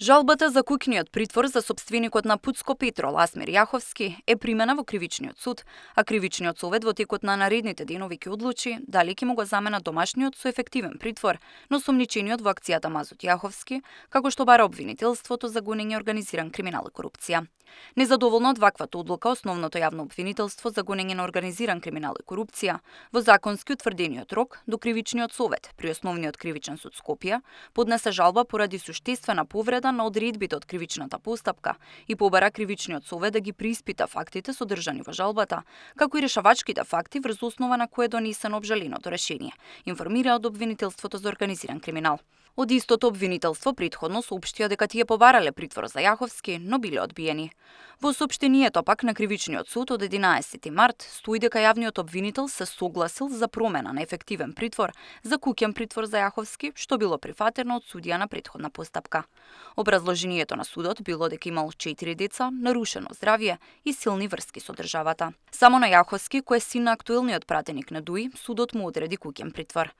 Жалбата за куќниот притвор за сопственикот на Пуцко Петрол Асмир Јаховски е примена во кривичниот суд, а кривичниот совет во текот на наредните денови ќе одлучи дали ќе му го замена домашниот со ефективен притвор на осомничениот во акцијата Мазут Јаховски, како што бара обвинителството за гонење организиран криминал и корупција. Незадоволно од ваквата одлука, основното јавно обвинителство за гонење на организиран криминал и корупција во законски утврдениот рок до кривичниот совет при основниот кривичен суд Скопје поднесе жалба поради суштествена повреда на одредбите од кривичната постапка и побара кривичниот совет да ги преиспита фактите содржани во жалбата, како и решавачките факти врз основа на кои е донесено обжаленото решение, информира од обвинителството за организиран криминал. Од истото обвинителство претходно соопштија дека тие побарале притвор за Јаховски, но биле одбиени. Во соопштението пак на кривичниот суд од 11 март стои дека јавниот обвинител се согласил за промена на ефективен притвор за куќен притвор за Јаховски, што било прифатено од судија на претходна постапка. Образложението на судот било дека имал 4 деца, нарушено здравје и силни врски со државата. Само на Јаховски, кој е син на актуелниот пратеник на ДУИ, судот му одреди куќен притвор.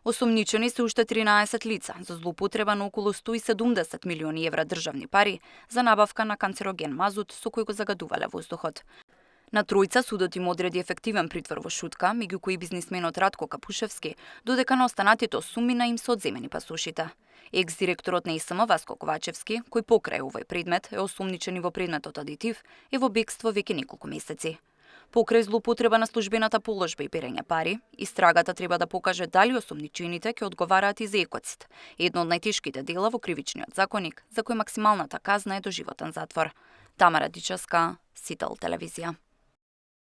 Осомничени се уште 13 лица за злоупотреба на околу 170 милиони евра државни пари за набавка на канцероген мазут со кој го загадувале воздухот. На тројца судот им одреди ефективен притвор во Шутка, меѓу кои бизнисменот Радко Капушевски, додека на останатите сумина им се одземени пасошите. Екс-директорот на ИСМ Васко Ковачевски, кој покрај овој предмет е осомничен во предметот адитив, е во бегство веќе неколку месеци. Покрај злоупотреба на службената положба и перење пари, истрагата треба да покаже дали осомничените ќе одговараат и за екоцид, едно од најтешките дела во кривичниот законник, за кој максималната казна е доживотен затвор. Тамара Дичевска, Сител телевизија.